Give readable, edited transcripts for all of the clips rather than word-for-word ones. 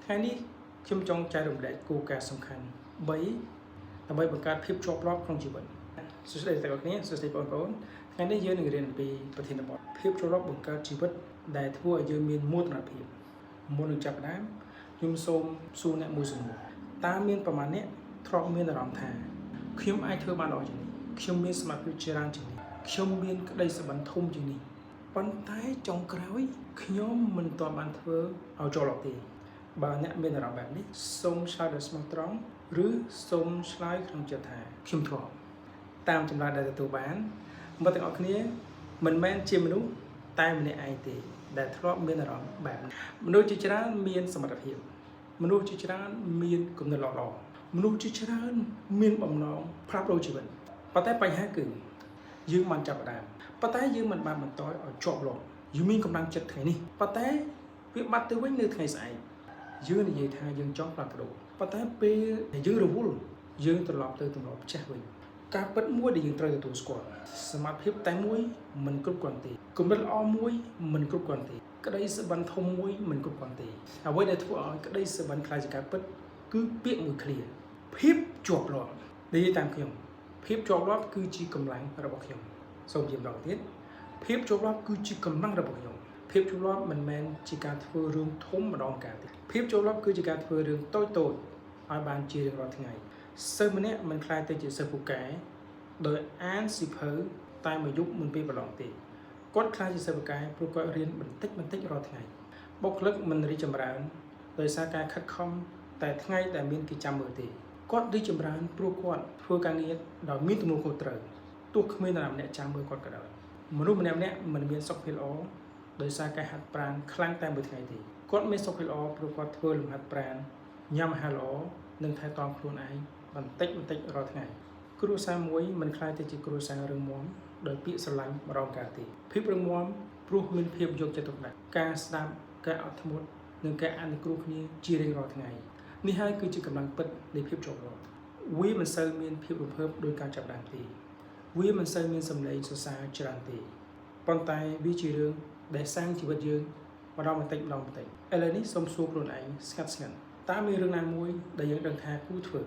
ថ្ងៃនេះខ្ញុំចង់ចែករំលែកគោលការណ៍សំខាន់3ដើម្បីបង្កើតភាពជាប់លាប់ក្នុងជីវិតសួស្តីទាំងអស់គ្នាសួស្តីបងប្អូនថ្ងៃនេះយើងនឹងរៀនអំពីប្រធានបទភាពជាប់លាប់បង្កើតជីវិតដែលធ្វើឲ្យយើងមានមោទនភាពមុននឹងចាប់ផ្ដើមខ្ញុំសូមសួរអ្នកមួយសំណួរតើមានប្រមាណអ្នកធ្លាប់មានអារម្មណ៍ថាខ្ញុំអាចធ្វើបានល្អជាងនេះខ្ញុំមានសមត្ថភាពច្រើនជាងនេះខ្ញុំមានក្តីសុបិនធំជាងនេះប៉ុន្តែចុងក្រោយខ្ញុំមិនទាន់បានធ្វើឲ្យជាប់លាប់ទេ បើអ្នកមានអារម្មណ៍បែបនេះសូមឆ្លើយដោយស្មោះត្រង់ឬសូមឆ្លើយក្នុងចិត្តថាខ្ញុំធ្លាប់តាមចម្លើយដែលទទួលបានមកទាំងអស់គ្នាមិនមែនជាមនុស្សតែម្នាក់ឯងទេដែលធ្លាប់មានអារម្មណ៍បែបនេះមនុស្សជាច្រើនមានសមត្ថភាពមនុស្សជាច្រើនមានគំនិតល្អៗមនុស្សជាច្រើនមានបំណងផ្លាស់ប្ដូរជីវិតប៉ុន្តែបញ្ហាគឺយើងបានចាប់ផ្ដើមប៉ុន្តែយើងមិនបានបន្តឲ្យជាប់លាប់យើងមានកម្លាំងចិត្តថ្ងៃនេះប៉ុន្តែវាបាត់ទៅវិញនៅថ្ងៃស្អែក យើងនិយាយថាយើងចង់ផ្លាស់ប្ដូរប៉ុន្តែពេលដែលយើងរវល់យើងត្រឡប់ទៅទម្លាប់ចាស់វិញការពិតមួយដែលយើងត្រូវទទួលស្គាល់សមត្ថភាពតែមួយមិនគ្រប់គ្រាន់ទេគំនិតល្អមួយមិនគ្រប់គ្រាន់ទេក្តីសុបិនធំមួយមិនគ្រប់គ្រាន់ទេអ្វីដែលធ្វើឲ្យក្តីសុបិនក្លាយជាការពិតគឺពាក្យមួយឃ្លាភាពជាប់លាប់និយាយតាមខ្ញុំភាពជាប់លាប់គឺជាកម្លាំងរបស់ខ្ញុំសូមនិយាយម្ដងទៀតភាពជាប់លាប់គឺជាកម្លាំងរបស់ខ្ញុំ ភាពជាប់លាប់មិនមែនជាការធ្វើរឿងធំម្ដងកាលទេភាពជាប់លាប់គឺជាការធ្វើរឿងតូចតូចឲ្យបានជារៀងរាល់ថ្ងៃសិស្សម្នាក់មិនក្លាយទៅជាសិស្សពូកែដោយអានសៀវភៅតែមួយយប់មុនពេលប្រឡងទេគាត់ក្លាយជាសិស្សពូកែព្រោះគាត់រៀនបន្តិចបន្តិចរាល់ថ្ងៃបុគ្គលិកមិនរីកចម្រើនដោយសារការខិតខំតែថ្ងៃដែលមានគេចាំមើលទេគាត់រីកចម្រើនព្រោះគាត់ធ្វើការងារដោយមានទំនួលខុសត្រូវទោះគ្មាននរណាម្នាក់ចាំមើលគាត់ក៏ដោយមនុស្សម្នាក់ៗមិនមានសុខភាពល្អ ដោយសារការហាត់ប្រាណខ្លាំងតែមួយថ្ងៃទេគាត់មានសុខភាពល្អព្រោះគាត់ធ្វើលំហាត់ប្រាណញ៉ាំអាហារល្អនិងថែទាំខ្លួនឯងបន្តិចបន្តិចរាល់ថ្ងៃគ្រួសារមួយមិនក្លាយទៅជាគ្រួសាររឹងមាំដោយពាក្យស្រឡាញ់ម្ដងកាលទេភាពរឹងមាំព្រោះមានភាពយកចិត្តទុកដាក់ការស្ដាប់ការអត់ធ្មត់និងការអនុគ្រោះគ្នាជារៀងរាល់ថ្ងៃនេះហើយគឺជាកម្លាំងពិតនៃភាពជាប់លាប់វាមិនសូវមានភាពរំភើបដោយការចាប់ផ្ដើមទេវាមិនសូវមានសម្លេងសរសើរច្រើនទេ ប៉ុន្តែវាជារឿងដែលសាងជីវិតយើងម្ដងបន្តិចម្ដងបន្តិចឥឡូវនេះសូមសួរខ្លួនឯងស្ងាត់ស្ងាត់តើមានរឿងណាមួយដែលយើងដឹងថាគួរធ្វើ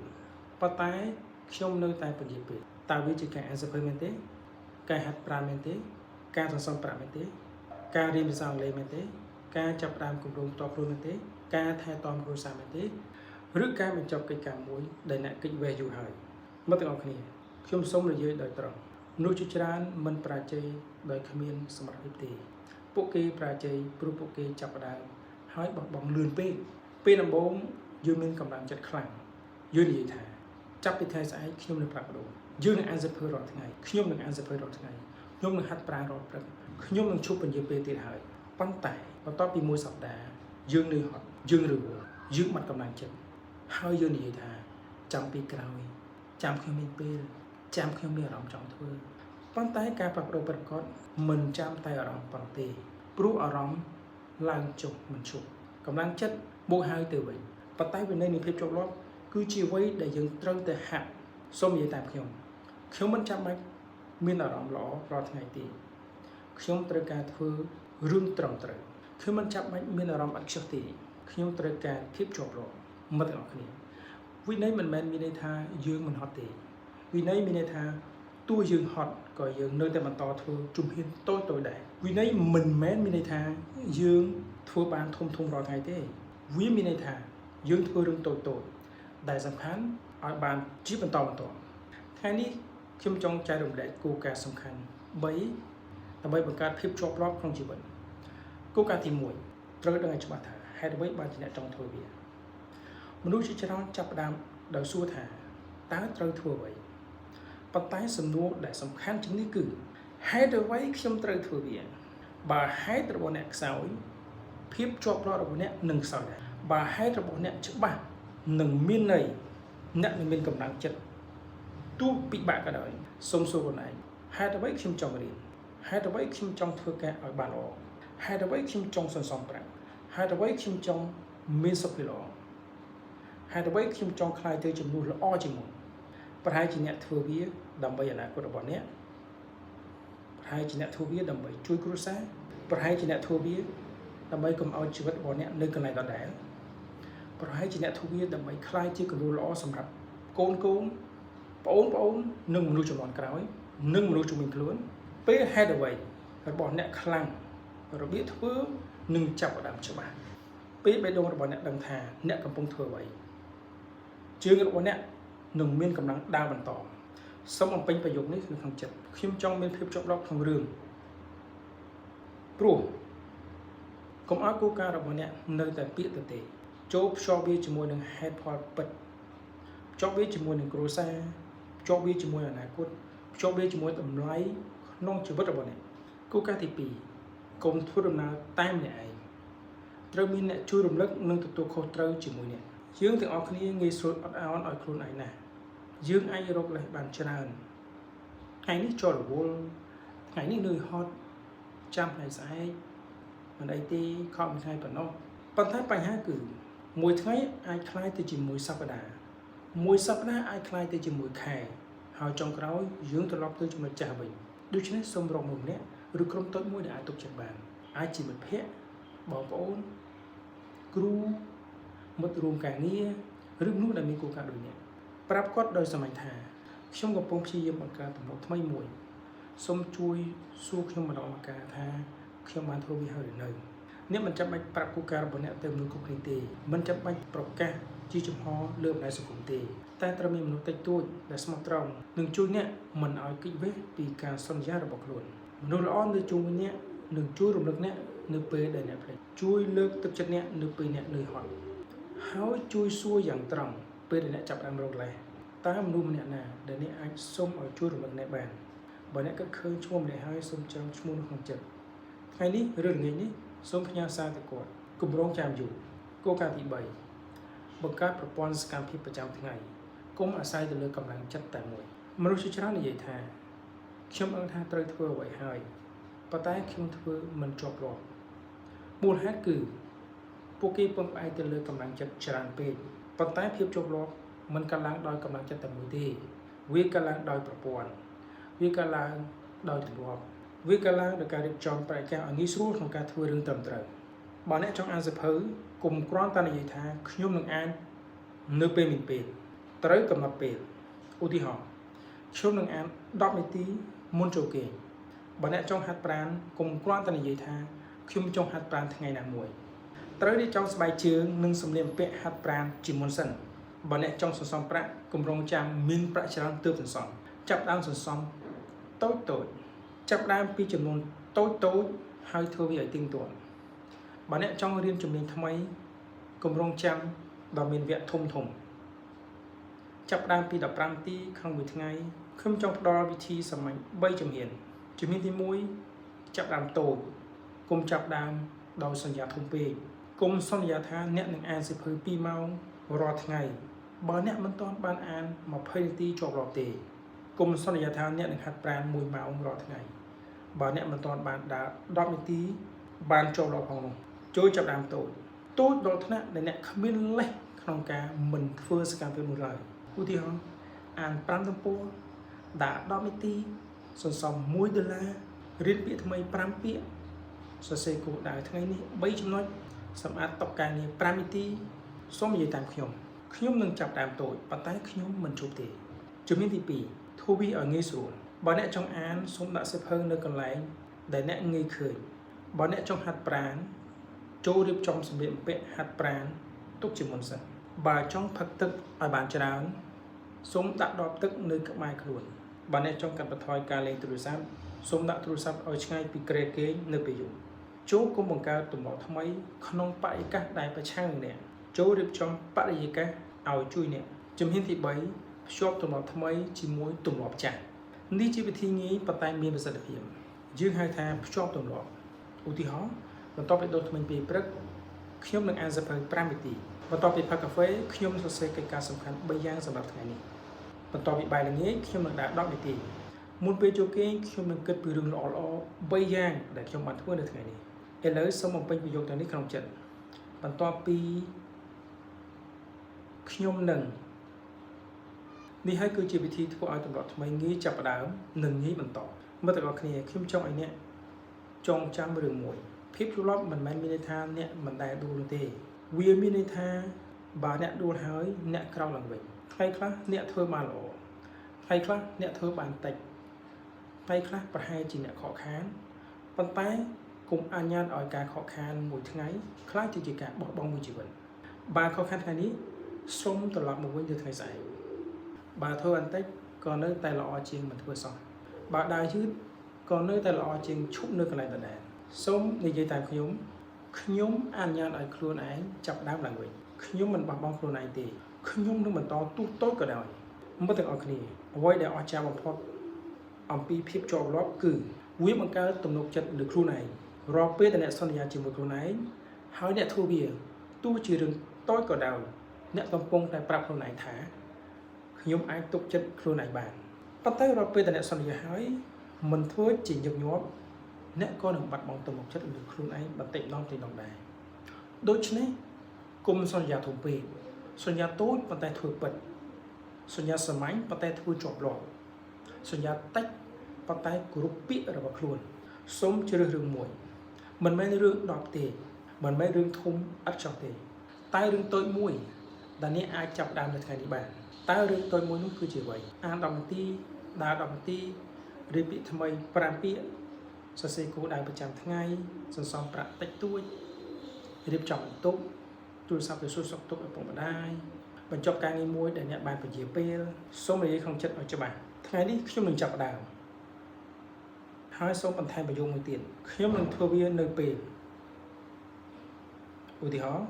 ប៉ុន្តែខ្ញុំនៅតែពន្យាពេលតើវាជាការអានសៀវភៅមែនទេការហាត់ប្រាណមែនទេការសន្សំប្រាក់មែនទេការរៀនភាសាអង់គ្លេសមែនទេការចាប់ផ្ដើមគម្រោងផ្ទាល់ខ្លួនមែនទេការថែទាំគ្រួសារមែនទេឬការបញ្ចប់កិច្ចការមួយដែលអ្នកគិតវេះយូរហើយមកទាំងអស់គ្នាខ្ញុំសូមនិយាយដោយត្រង់មនុស្សជាច្រើនមិនបរាជ័យដោយគ្មានសមត្ថភាពទេ ពួកគេបរាជ័យព្រោះពួកគេចាប់ផ្ដើមហើយបោះបង់លឿនពេកពេលដំបូងយើងមានកម្លាំងចិត្តខ្លាំងយើងនិយាយថាចាប់ពីថ្ងៃស្អែកខ្ញុំនឹងផ្លាស់ប្ដូរយើងនឹងអានសៀវភៅរាល់ថ្ងៃខ្ញុំនឹងអានសៀវភៅរាល់ថ្ងៃខ្ញុំនឹងហាត់ប្រាណរាល់ព្រឹកខ្ញុំនឹងឈប់ពន្យាពេលទៀតហើយប៉ុន្តែបន្ទាប់ពីមួយសប្តាហ៍យើងនឿយហត់យើងរវល់យើងបាត់កម្លាំងចិត្តហើយយើងនិយាយថាចាំពីក្រោយចាំខ្ញុំមានពេលចាំខ្ញុំមានអារម្មណ៍ចង់ធ្វើ ប៉ុន្តែការផ្លាស់ប្ដូរពិតប្រាកដមិនចាំតែអារម្មណ៍ប៉ុណ្ណោះទេព្រោះអារម្មណ៍ឡើងចុះមិនឈប់កម្លាំងចិត្តបូកហើយទៅវិញប៉ុន្តែវិន័យនៃភាពជាប់លាប់គឺជាអ្វីដែលយើងត្រូវតែហាត់សូមនិយាយតាមខ្ញុំខ្ញុំមិនចាំបាច់មានអារម្មណ៍ល្អរាល់ថ្ងៃទេខ្ញុំត្រូវការធ្វើរឿងត្រឹមត្រូវខ្ញុំមិនចាំបាច់មានអារម្មណ៍ឥតខ្ចោះទេខ្ញុំត្រូវការភាពជាប់លាប់មិត្តទាំងអស់គ្នាវិន័យមិនមែនមានន័យថាយើងមិនហត់ទេវិន័យមានន័យថា ទោះយើងហត់ក៏យើងនៅតែបន្តធ្វើជំហានតូចៗដែរវិន័យមិនមែនមានន័យថាយើងធ្វើបានធំធំរាល់ថ្ងៃទេវាមានន័យថាយើងធ្វើរឿងតូចៗដែលសំខាន់ឲ្យបានជាបន្តបន្ទាប់ថ្ងៃនេះខ្ញុំចង់ចែករំលែកគោលការណ៍សំខាន់3ដើម្បីបង្កើតភាពជាប់លាប់ក្នុងជីវិតគោលការណ៍ទី1ត្រូវដឹងឲ្យច្បាស់ថាហេតុអ្វីបានជាអ្នកចង់ធ្វើវាមនុស្សជាច្រើនចាប់ផ្ដើមដោយសួរថាតើត្រូវធ្វើអ្វី ប៉ុន្តែសំណួរដែលសំខាន់ជាងនេះគឺហេតុអ្វីខ្ញុំត្រូវធ្វើវាបើហេតុរបស់អ្នកខ្សោយភាពជាប់លាប់របស់អ្នកនឹងខ្សោយដែរបើហេតុរបស់អ្នកច្បាស់នឹងមានន័យអ្នកនឹងមានកម្លាំងចិត្តទោះពិបាកក៏ដោយសូមសួរខ្លួនឯងហេតុអ្វីខ្ញុំចង់រៀនហេតុអ្វីខ្ញុំចង់ធ្វើការឲ្យបានល្អហេតុអ្វីខ្ញុំចង់សន្សំប្រាក់ហេតុអ្វីខ្ញុំចង់មានសុខភាពល្អហេតុអ្វីខ្ញុំចង់ក្លាយទៅជាមនុស្សល្អជាងមុន ប្រហែលជាអ្នកធ្វើវាដើម្បីអនាគតរបស់អ្នកប្រហែលជាអ្នកធ្វើវាដើម្បីជួយគ្រួសារប្រហែលជាអ្នកធ្វើវាដើម្បីកុំឲ្យជីវិតរបស់អ្នកនៅកន្លែងដដែល ប្រហែលជាអ្នកធ្វើវាដើម្បីក្លាយជាគំរូល្អសម្រាប់កូនកូនប្អូនប្អូននិងមនុស្សជំនាន់ក្រោយនិងមនុស្សជំនាញខ្លួនពេលហេតុអ្វីរបស់អ្នកខ្លាំងរបៀបធ្វើនិងចាប់ផ្ដើមច្បាស់ពេលបេះដូងរបស់អ្នកដឹងថាអ្នកកំពុងធ្វើអ្វីជើងរបស់អ្នកនឹងមានកម្លាំងដើរបន្តសូមបំពេញប្រយោគនេះនៅក្នុងចិត្តខ្ញុំចង់មានភាពជាប់លាប់ក្នុងរឿងព្រោះកុំឲ្យគោលការណ៍របស់អ្នកនៅតែពាក្យទៅទេចូលភ្ជាប់វាជាមួយនឹងហេតុផលពិតភ្ជាប់វាជាមួយនឹងគ្រួសារភ្ជាប់វាជាមួយអនាគតភ្ជាប់វាជាមួយតម្លៃក្នុងជីវិតរបស់អ្នកគោលការណ៍ទី2កុំធ្វើដំណើរតែម្នាក់ឯងត្រូវមានអ្នកជួយរំលឹកនិងទទួលខុសត្រូវជាមួយអ្នកយើងទាំងអស់គ្នាងាយស្រួលអត់ឱនឲ្យខ្លួនឯងណាស់យើងអាចរកលេសបានច្រើនថ្ងៃនេះជាប់រវល់ថ្ងៃនេះនឿយហត់ចាំថ្ងៃស្អែកមិនអីទេខកមួយថ្ងៃប៉ុណ្ណោះប៉ុន្តែបញ្ហាគឺមួយថ្ងៃអាចក្លាយទៅជាមួយសប្តាហ៍មួយសប្តាហ៍អាចក្លាយទៅជាមួយខែហើយចុងក្រោយយើងត្រឡប់ទៅចំណុចចាស់វិញដូច្នេះសូមរកមនុស្សម្នាក់ឬក្រុមតូចមួយដែលអាចទុកចិត្តបានអាចជាមិត្តភ័ក្តិបងប្អូនគ្រូមិត្តរួមការងារឬមនុស្សដែលមានគោលការណ៍ដូចអ្នកប្រាប់គាត់ដោយសាមញ្ញថាខ្ញុំកំពុងព្យាយាមបង្កើតទម្លាប់ថ្មីមួយសូមជួយសួរខ្ញុំម្ដងម្កាលថាខ្ញុំបានធ្វើវាហើយឬនៅអ្នកមិនចាំបាច់ប្រាប់គោលការណ៍របស់អ្នកទៅមនុស្សគ្រប់គ្នាទេមិនចាំបាច់ប្រកាសជាចំហលើបណ្ដាញសង្គមទេតែត្រូវមានមនុស្សតិចតួចដែលស្មោះត្រង់និងជួយអ្នកមិនឲ្យគេចវេះពីការសន្យារបស់ខ្លួនមនុស្សល្អនៅជុំវិញអ្នកនឹងជួយរំលឹកអ្នកនៅពេលដែលអ្នកភ្លេចជួយលើកទឹកចិត្តអ្នកនៅពេលអ្នកនឿយហត់ហើយជួយសួរយ៉ាងត្រង់ពេលដែលអ្នកចាប់ផ្ដើមរកលេសតើមនុស្សម្នាក់ណាដែលអ្នកអាចសុំឲ្យជួយរំលឹកអ្នកបានបើអ្នកគិតឃើញឈ្មោះម្នាក់ហើយសូមចាំឈ្មោះនោះក្នុងចិត្តថ្ងៃនេះឬល្ងាចនេះសូមផ្ញើសារទៅគាត់គម្រោងចាំយូរគោលការណ៍ទី3បង្កើតប្រព័ន្ធសកម្មភាពប្រចាំថ្ងៃកុំអាស្រ័យទៅលើកម្លាំងចិត្តតែមួយមនុស្សជាច្រើននិយាយថាខ្ញុំដឹងថាត្រូវធ្វើអ្វីហើយប៉ុន្តែខ្ញុំធ្វើមិនជាប់លាប់មូលហេតុគឺពួកគេពឹងផ្អែកទៅលើកម្លាំងចិត្តច្រើនពេកប៉ុន្តែភាពជាប់លាប់មិនកើតឡើងដោយកម្លាំងចិត្តតែមួយទេវាកើតឡើងដោយប្រព័ន្ធវាកើតឡើងដោយទម្លាប់វាកើតឡើងដោយការរៀបចំបរិយាកាសឲ្យងាយស្រួលក្នុងការធ្វើរឿងត្រឹមត្រូវបើអ្នកចង់អានសៀវភៅកុំគ្រាន់តែនិយាយថាខ្ញុំនឹងអាននៅពេលមានពេលត្រូវកំណត់ពេលឧទាហរណ៍ខ្ញុំនឹងអាន10នាទីមុនចូលគេងបើអ្នកចង់ហាត់ប្រាណកុំគ្រាន់តែនិយាយថាខ្ញុំចង់ហាត់ប្រាណថ្ងៃណាមួយត្រូវរៀបចំស្បែកជើងនិងសម្លៀកបំពាក់ហាត់ប្រាណជាមុនសិនបើអ្នកចង់សន្សំប្រាក់កុំរងចាំមានប្រាក់ច្រើនទើបសន្សំចាប់ដើមសន្សំតូចតូចចាប់ដើមពីចំនួនតូចតូចហើយធ្វើវាឲ្យទៀងទាត់បើអ្នកចង់រៀនជំនាញថ្មីកុំរងចាំដល់មានវគ្គធំធំចាប់ដើមពី15នាទីក្នុងមួយថ្ងៃខ្ញុំចង់ផ្ដល់វិធីសាមញ្ញ3ជំហានជំហានទី1ចាប់ដើមតូចកុំចាប់ដើមដោយសន្យាធំពេកកុំសន្យាថាអ្នកនឹងអានសៀវភៅ2ម៉ោងរាល់ថ្ងៃបើអ្នកមិនទាន់បានអាន20នាទីជាប់លាប់ទេកុំសន្យាថាអ្នកនឹងហាត់ប្រាណ1ម៉ោងរាល់ថ្ងៃបើអ្នកមិនទាន់បានដើរ10នាទីបានជាប់លាប់ផងនោះចូលចាប់ដើមតូចតូចដល់ថ្នាក់ដែលអ្នកគ្មានលេសក្នុងការមិនធ្វើសកម្មភាពនោះឡើយឧទាហរណ៍អាន5ទំព័រដើរ10នាទីសន្សំ1ដុល្លាររៀនពាក្យថ្មី5ពាក្យសរសេរគោលដៅថ្ងៃនេះ3ចំណុចសម្អាតតុការងារ5នាទីសូមនិយាយតាមខ្ញុំខ្ញុំនឹងចាប់ដើមតូចប៉ុន្តែខ្ញុំមិនជប់ទេជំហានទី2ធ្វើវាឲ្យងាយស្រួលបើអ្នកចង់អានសូមដាក់សៀវភៅនៅកន្លែងដែលអ្នកងាយឃើញបើអ្នកចង់ហាត់ប្រាណចូលរៀបចំសម្លៀកបំពាក់ហាត់ប្រាណទុកជាមុនសិនបើចង់ផឹកទឹកឲ្យបានច្រើនសូមដាក់ដបទឹកនៅក្បែរខ្លួនបើអ្នកចង់កាត់បន្ថយការលេងទូរស័ព្ទសូមដាក់ទូរស័ព្ទឲ្យឆ្ងាយពីគ្រែគេងនៅពេលយប់ចូលគុំបង្កើតទម្លាប់ថ្មីក្នុងបរិយាកាសដែលប្រឆាំងនឹងអ្នកចូលរៀបចំបរិយាកាសឲ្យជួយអ្នកជំហានទី3ភ្ជាប់ទម្លាប់ថ្មីជាមួយទម្លាប់ចាស់នេះជាវិធីងាយប៉ុន្តែមានប្រសិទ្ធភាពយើងហៅថាភ្ជាប់ទម្លាប់ឧទាហរណ៍បន្ទាប់ពីដុសធ្មេញពេលព្រឹកខ្ញុំនឹងអានសៀវភៅ5នាទីបន្ទាប់ពីផឹកកាហ្វេខ្ញុំសរសេរកិច្ចការសំខាន់3យ៉ាងសម្រាប់ថ្ងៃនេះបន្ទាប់ពីបាយល្ងាចខ្ញុំនឹងដើរ10នាទីមុនពេលចូលគេងខ្ញុំនឹងគិតពីរឿងល្អៗ3យ៉ាងដែលខ្ញុំបានធ្វើនៅថ្ងៃនេះឥឡូវសូមបំពេញប្រយោគទាំងនេះក្នុងចិត្តបន្ទាប់ពីខ្ញុំនឹងនេះហើយគឺជាវិធីធ្វើឲ្យទម្លាប់ថ្មីងាយចាប់ផ្ដើមនិងងាយបន្តមិត្តទាំងអស់គ្នាខ្ញុំចង់ឲ្យអ្នកចងចាំរឿងមួយភាពជាប់លាប់មិនមែនមានន័យថាអ្នកមិនដែលដួលនោះទេវាមានន័យថា បើអ្នកដួលហើយអ្នកក្រោកឡើងវិញថ្ងៃខ្លះអ្នកធ្វើបានល្អថ្ងៃខ្លះអ្នកធ្វើបានតិចថ្ងៃខ្លះប្រហែលជាអ្នកខកខានប៉ុន្តែកុំអនុញ្ញាតឲ្យការខកខានមួយថ្ងៃក្លាយទៅជាការបោះបង់មួយជីវិតបើខកខានថ្ងៃនេះសូមត្រឡប់មកវិញនៅថ្ងៃស្អែកបើធ្វើបន្តិចក៏នៅតែល្អជាងមិនធ្វើសោះបើដើរយឺតក៏នៅតែល្អជាងឈប់នៅកន្លែងដដែលសូមនិយាយតាមខ្ញុំខ្ញុំអនុញ្ញាតឲ្យខ្លួនឯងចាប់ផ្ដើមឡើងវិញខ្ញុំមិនបោះបង់ខ្លួនឯងទេខ្ញុំនឹងបន្តទោះតូចក៏ដោយមិត្តទាំងអស់គ្នាអ្វីដែលអស្ចារ្យបំផុតអំពីភាពជាប់លាប់គឺវាបង្កើតទំនុកចិត្តលើខ្លួនឯងរាល់ពេលដែលអ្នកសន្យាជាមួយខ្លួនឯងហើយអ្នកធ្វើវាទោះជារឿងតូចក៏ដោយអ្នកកំពុងតែប្រាប់ខ្លួនឯងថាខ្ញុំអាចទុកចិត្តខ្លួនឯងបានប៉ុន្តែរាល់ពេលដែលអ្នកសន្យាហើយមិនធ្វើជាញឹកញាប់អ្នកក៏នឹងបាត់បង់ទំនុកចិត្តលើខ្លួនឯងបន្តិចម្ដងបន្តិចម្ដងដែរដូច្នេះកុំសន្យាធំពេកសន្យាតូចប៉ុន្តែធ្វើពិតសន្យាសាមញ្ញប៉ុន្តែធ្វើជាប់លាប់សន្យាតិចប៉ុន្តែគោរពពាក្យរបស់ខ្លួនសូមជ្រើសរឿងមួយមិនមែនរឿង10ទេមិនមែនរឿងធំឥតខ្ចោះទេតែរឿងតូចមួយដែលអ្នកអាចចាប់ផ្ដើមនៅថ្ងៃនេះបានតើរឿងតូចមួយនោះគឺជាអ្វីអាន10នាទីដើរ10នាទីរៀនពាក្យថ្មី5ពាក្យសរសេរគោលដៅប្រចាំថ្ងៃសន្សំប្រាក់តិចតួចរៀបចំបន្ទប់ទូរស័ព្ទទៅសួរសុខទុក្ខឪពុកម្ដាយបញ្ចប់ការងារមួយដែលអ្នកបានពន្យាពេលសូមនិយាយក្នុងចិត្តឲ្យច្បាស់ថ្ងៃនេះខ្ញុំនឹងចាប់ផ្ដើមហើយសូមបន្ថែមប្រយោគមួយទៀតខ្ញុំនឹងធ្វើវានៅពេលឧទាហរណ៍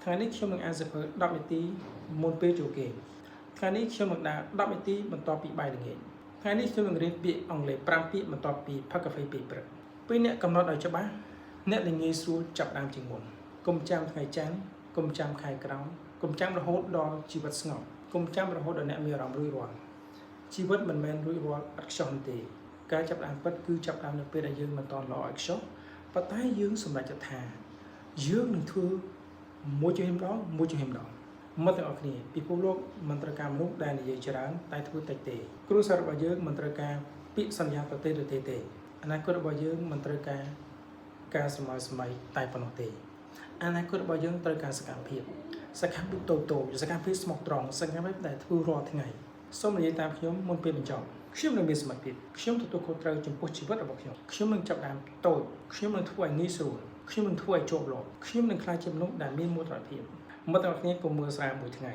ថ្ងៃនេះខ្ញុំនឹងអានសៀវភៅ10នាទីមុនពេលចូលគេងថ្ងៃនេះខ្ញុំនឹងដើរ10នាទីបន្ទាប់ពីបាយល្ងាចថ្ងៃនេះខ្ញុំនឹងរៀនពាក្យអង់គ្លេស5ពាក្យបន្ទាប់ពីផឹកកាហ្វេពេលព្រឹកពេលអ្នកកំណត់ឲ្យច្បាស់អ្នកនឹងងាយស្រួលចាប់ផ្ដើមជាងមុនកុំចាំថ្ងៃច័ន្ទកុំចាំខែក្រោយកុំចាំរហូតដល់ជីវិតស្ងប់កុំចាំរហូតដល់អ្នកមានអារម្មណ៍រួចរាល់ជីវិតមិនមែនរួចរាល់ឥតខ្ចោះនោះទេការចាប់ផ្ដើមពិតគឺចាប់ផ្ដើមនៅពេលដែលយើងមិនទាន់ល្អឥតខ្ចោះប៉ុន្តែយើងសម្រេចចិត្តថាយើងនឹងធ្វើមួយជំហានម្ដងមួយជំហានម្ដងមិត្តទាំងអស់គ្នាពិភពលោកមិនត្រូវការមនុស្សដែលនិយាយច្រើនតែធ្វើតិចទេគ្រួសាររបស់យើងមិនត្រូវការពាក្យសន្យាប្រទេសឬទេទេអនាគតរបស់យើងមិនត្រូវការការសម័យសម័យតែប៉ុណ្ណោះទេអនាគតរបស់យើងត្រូវការសកម្មភាពសកម្មភាពតូចតូចសកម្មភាពស្មោះត្រង់សកម្មភាពដែលធ្វើរាល់ថ្ងៃសូមនិយាយតាមខ្ញុំមុនពេលបញ្ចប់ខ្ញុំនឹងមានសមត្ថភាពខ្ញុំទទួលខុសត្រូវចំពោះជីវិតរបស់ខ្ញុំខ្ញុំនឹងចាប់ផ្ដើមតូចខ្ញុំនឹងធ្វើឲ្យងាយស្រួលខ្ញុំនឹងធ្វើឲ្យជាប់លាប់ខ្ញុំនឹងក្លាយជាមនុស្សដែលមានមោទនភាពមិត្តទាំងអស់គ្នាកុំមើលស្រាលមួយថ្ងៃ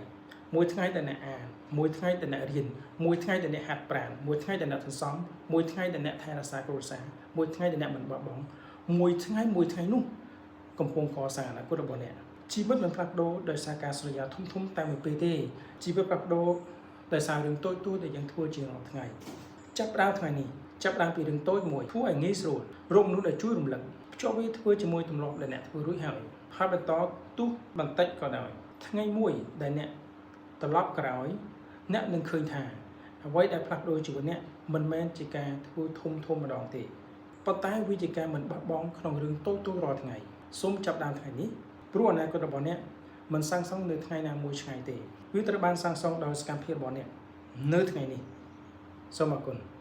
មួយថ្ងៃដែលអ្នកអានមួយថ្ងៃដែលអ្នករៀនមួយថ្ងៃដែលអ្នកហាត់ប្រាណមួយថ្ងៃដែលអ្នកសន្សំមួយថ្ងៃដែលអ្នកថែរក្សាគ្រួសារមួយថ្ងៃដែលអ្នកមិនបោះបង់មួយថ្ងៃមួយថ្ងៃនោះកំពុងកសាងអនាគតរបស់អ្នកជីវិតមិនផ្លាស់ប្ដូរដោយសារការសន្យាធំធំតែមួយពេលទេជីវិតផ្លាស់ប្ដូរដោយសាររឿងតូចតួចដែលយើងធ្វើជារាល់ថ្ងៃចាប់ផ្ដើមថ្ងៃនេះចាប់ផ្ដើមពីរឿងតូចមួយធ្វើឲ្យងាយស្រួលរកមនុស្សដែលជួយរំលឹកភ្ជាប់វាធ្វើជាមួយទម្លាប់ដែលអ្នកធ្វើរួចហើយហើយបន្តទោះបន្តិចក៏ដោយថ្ងៃមួយដែលអ្នកត្រឡប់ក្រោយអ្នកនឹងឃើញថាអ្វីដែលផ្លាស់ប្ដូរជីវិតអ្នកមិនមែនជាការធ្វើធំធំម្ដងទេប៉ុន្តែវាជាការមិនបោះបង់ក្នុងរឿងតូចតូចរាល់ថ្ងៃសូមចាប់ផ្ដើមថ្ងៃនេះព្រោះអនាគតរបស់អ្នកមិនសាងសង់នៅថ្ងៃណាមួយឆ្ងាយទេវាត្រូវបានសាងសង់ដោយសកម្មភាពរបស់អ្នកនៅថ្ងៃនេះសូមអរគុណ។